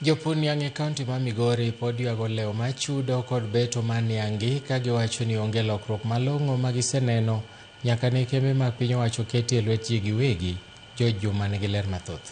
Jopur niang' e kaunti ma Migori pod ywago lewo mar chudo kod beto mar niang' gi ka giwacho ni onge lokruok malong'o ma giseneno nyaka ne kembe mag piny owacho keti e lwet ji giwegi. George Juma nigi ler mathoth.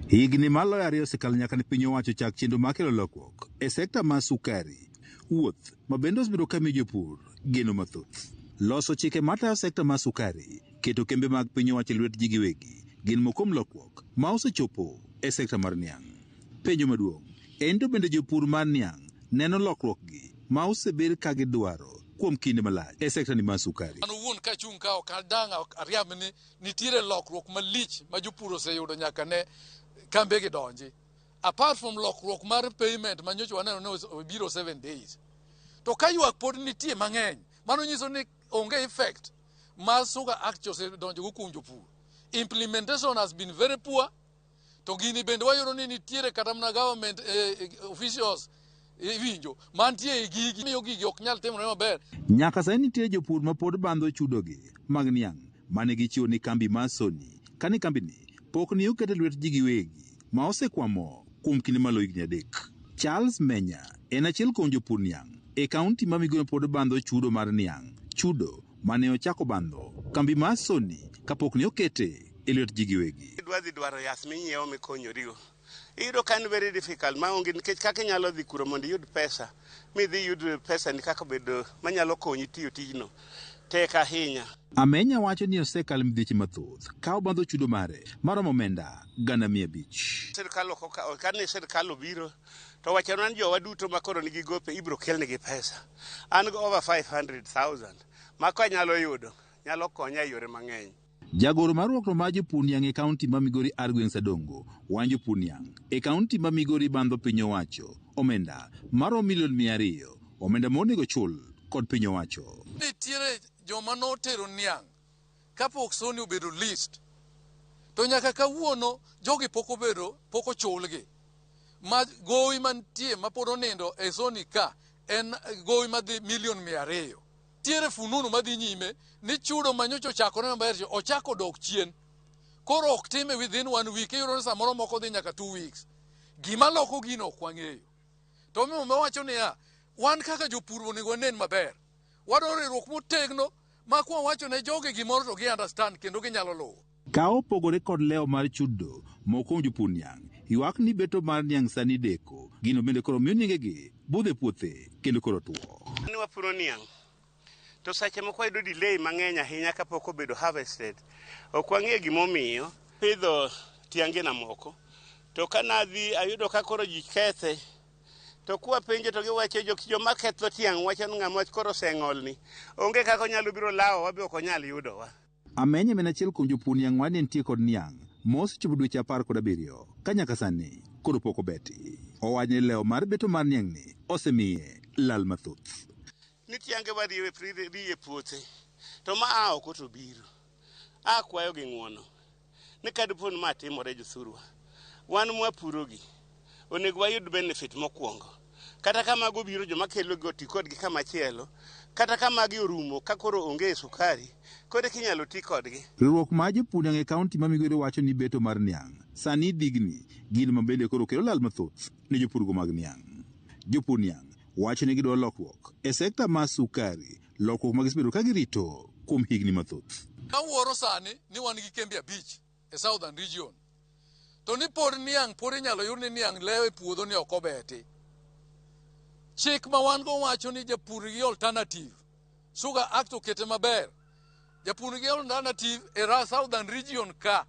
Higni maloyo 2 osekalo nyaka ne piny owacho chak chenro mar kelo lokruok e sekta mar sukari, wuoth ma bende osebedo ka miyo jopur geno mathoth. Loso chike matayo sekta mar sukari, keto kembe mag piny owacho e lwet ji giwegi gin moko kuom lokruok ma osechopo e sekta mar niang'. Penjo maduong' en to bende jopur mar niang' neno lokruok gi ma osebed ka gidwaro kuom kinde malach e sekta ni mar sukari. An owuon kachung' ka ok adang' ariamb ni nitiere lokruok malich ma jopur oseyudo nyaka ne kambe gi donji. Apart from lokruok mar payment ma nyocha waneno ne obiro 7 days. To ka ywak pod nitie mang'eny, mano nyiso ni onge effect mar Sugar Act osedonjo go kuom jopur. Implementation has been very poor. To gini bende wayudo ni nitiere kata mana government officials iwinjo mantie e gigi miyo gigi ok nyal timore maber. Nyaka sani nitie jopur ma pod bandho chudogi mag niang' mane gichiwo ni kambi mar Sony kani kambi ni pok ni oket e lwet ji giwegi ma osekwamo kuom kinde maloyo higni 3. Charles Menya en achiel kuom jopur niang' e kaunti ma Migori pod bandho chudo mar niang', chudo mane ochako bandho kambi mar Sony kapok ne okete e lwet ji giwegi. Idwa dhi dwaro yath minyiewo mikonyorigo. Iyudo ka en very difficult maonge nikech kaka inyalo dhi kuro mondo iyud pesa midhi iyud pesa ni kaka obedo manyalo konyi tiyo tijno tek ahinya. Amenya wacho ni osekalo midhieche mathoth ka obandho chudo mare maromo omenda 500,000. Sirkal ok kane sirkal obiro to wachonwa ni jowa duto makoro nigi gope ibiro kelnegi pesa. An go over 500,000 ma kanyalo yudo nyalo konya e yore mang'eny. Jagoro mar riwruok mar jopur niang' e kaunti ma Migori Argweng' Sadongo wacho jopur niang' e kaunti ma Migori bandho piny owacho omenda maromo milion 200 omenda monego chul kod piny owacho. Nitiere joma notero niang' kapok Sony obedo list to nyaka kawuono jogi pok obedo pok ochulgi. Ma gowi mantie mapod onindo e Sony ka en gowi madhi milion 200. Nitiere fununu madhi nyime ni chudo manyocha ochakore maber ochako dok chien. Koro ok time within 1 week, iyudo ni samoro moko dhi nyaka 2 weeks. Gima loko gino ok wang'eyo. To Muma wacho niya, wan kaka jopur onego wanen maber. Wadwaro riwruok motegno ma kwa wacho ne jogi gimoro to gi understand kendo ginyalo luwo. Ka opogore kod lewo mar chudo moko kuom jopur niang' ywak ni beto mar niang' sani deko gino bende koro miyo niangegi budho e puothe kendo koro tuo. Ni wapuro niang' to seche moko wayudo delay mang'eny ahinya kapok obedo harvested. Ok wang'eyo gimomiyo pidho tiangena moko to ka nadhi ayudo ka koro ji kethe to kwapenjo to giwacho joma ketho tiang' wacho ni ng'ama koro oseng'olni onge kaka onyalo biro lawowa be ok onyal yudowa. Amenya en achiel kuom jopur niang' ma ne nitie kod niang' mosechopo dweche 17 ka nyaka sani koro pok obeti. Owacho ni lewo mar beto mar niang' ni osemiye lal mathoth. Ni tiange wariwe riye puothe to ma a oko to biro. Akwayo gi ng'uono ni ka dipo ni ma timore jothurwa, wan mwapurogi onego wayud benefit mokwongo. Kata ka mago biro joma kelogi oti kodgi kama chielo, kata ka magi orumo ka koro onge sukari, koro eka inyalo ti kodgi. Riwruok mar jopur niang' e kaunti ma Migori wacho ni beto mar niang' sani digni gino ma bende koro kelo lal mathoth ne jopurgo mag niang'. Jopur niang' wacho ni gidwaro lokruok e sekta mar sukari, lokruok ma gisebedo ka girito kuom higni mathoth. Awuoro sani ni wan gi kembe 5 e Southern Region. To ni pod niang' pod inyalo yud ni niang' lewo e puodho ni ok obeti. Chik ma wan go wacho ni japur gi alternative. Sugar Act okete maber. Japur gi alternative e Southern Region ka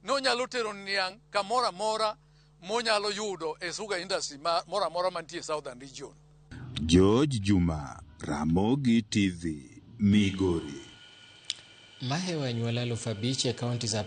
nonyalo tero niang' kamoro amora monyalo yudo e sugar industry moro amora mantie e Southern Region. George Juma, Ramogi TV, Migori. Mahewo anyuola 5,000 e counties 10.